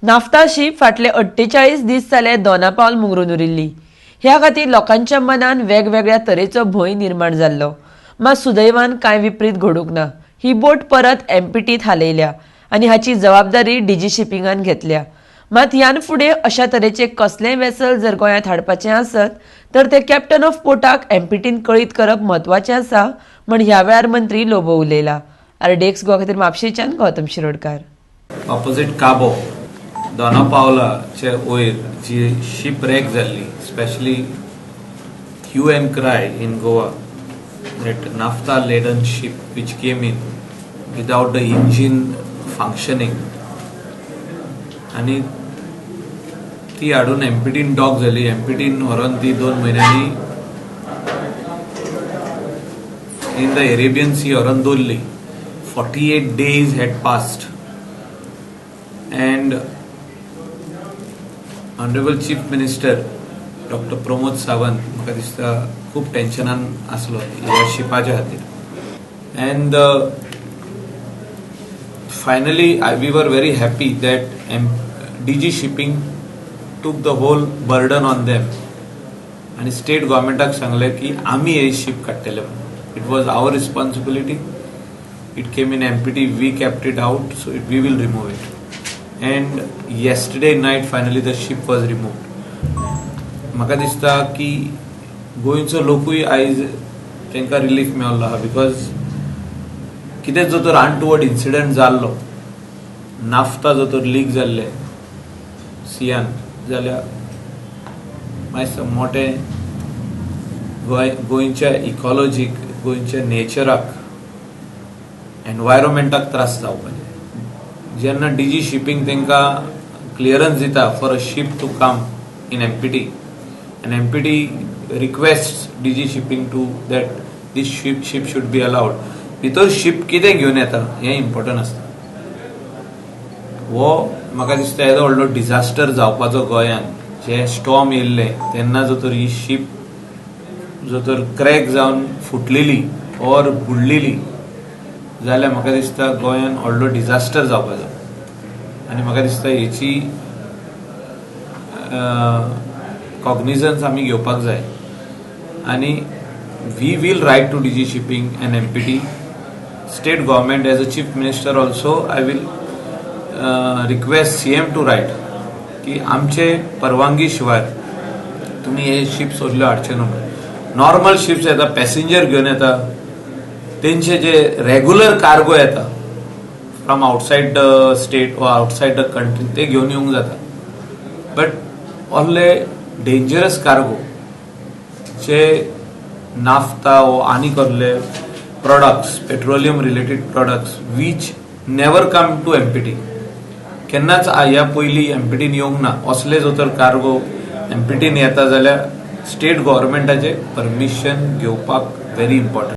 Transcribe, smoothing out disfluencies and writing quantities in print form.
Naphtha ship फाटले 48 दीस जाले दोनापावल मुंगरून उरिल्ली. ह्या खातीर लोकांच्या मनान वेगवेगळ्या तरेचो भंय निर्माण जाल्लो. मात सुदैवान कांय विपरीत घडूंक ना. ही बोट परत एमपीटीत हालयल्या आनी हाची जबाबदारी डीजी शिपिंगान घेतल्या. मात ह्यान फुडें अशा तरेचे कसलेंय वेसल जर गोंयांत हाडपाचें आसत तर ते कॅप्टन ऑफ पोर्टाक एमपीटीन कळीत करप म्हत्वाचें आसा म्हण ह्या वेळार मंत्री लोबो उलयला. आरडीएक्स गोवा खातीर म्हापशेंच्यान गौतम शिरोडकार. ऑपोजीट काबो दोना पावलाचे वयर जी शीप रेक जाल्ली, specially hue and cry in Goa that naphtha laden ship which came in without the engine functioning आनी ती हाडून एमपीटीन डॉक जाली. एमपीटीन व्हरोन ती 2 म्हयन्यांनी इन the Arabian C व्हरोन दवरली. 48 days had passed and Honourable Chief Minister Doctor Pramod Sawant म्हाका दिसता खूब टेन्शनान आसलो ह्या शिपाच्या खातीर. And finally we were very happy that DG Shipping took the whole burden on them आनी स्टेट गव्हर्मेंटाक सांगलें की आमी हे शीप काडटले म्हणून. It was our responsibility. It came in MPT, we kept it out, so we will remove it. And yesterday night finally the ship was removed. म्हाका दिसता की गोंयचो लोकूय आयज तांकां रिलीफ मेळ्ळो आहा, because कितें जो तर अनटुवर्ड इन्सिडंट जाल्लो, नाफ्ता जो तर लीक जाल्ले सियान जाल्यार मातसो मोठें गोंय गोंयच्या इकॉलॉजीक, गोंयच्या नेचराक, एनवायरोमेंटाक त्रास जावपाचे. जेन्ना डीजी शिपींग तांकां क्लियरन्स दिता for a ship to come in MPT and MPT request DG Shipping to that this ship should be allowed, भितर शीप कितें घेवन येता हें इम्पॉर्टंट आसता. हो म्हाका दिसता येदो व्हडलो डिझास्टर जावपाचो गोंयान जे स्टॉर्म येयल्ले तेन्ना जो तर ही शीप जो तर क्रॅक जावन फुटलेली ऑर बुडलेली जाल्यार म्हाका दिसता गोंयान व्हडलो डिझास्टर जावपाचो. आनी म्हाका दिसता हेची कॉग्निजन्स आमी घेवपाक जाय आनी we will write to DG Shipping and MPT, state government. As a Chief Minister also, I will request CM to write की आमचे परवानगी शिवाय तुमी हे शिप सोडले हाडचे न्हू. नॉर्मल शिप्स येता, पॅसेंजर घेवन येता, तेंचे जे रेगुलर कार्गो येता from outside the state or outside the country, ते घेवन येवंक जाता. But ओल्ले dangerous cargo J naphtha वो आनी कसले products, petroleum related products which never come to MPT, केन्नाच ह्या पयलीं एमपीटीन येवंक ना, असले जो तर कार्गो एमपीटीन येता जाल्यार स्टेट गव्हर्मेंटाचे परमिशन घेवपाक व्हेरी इम्पॉर्टंट.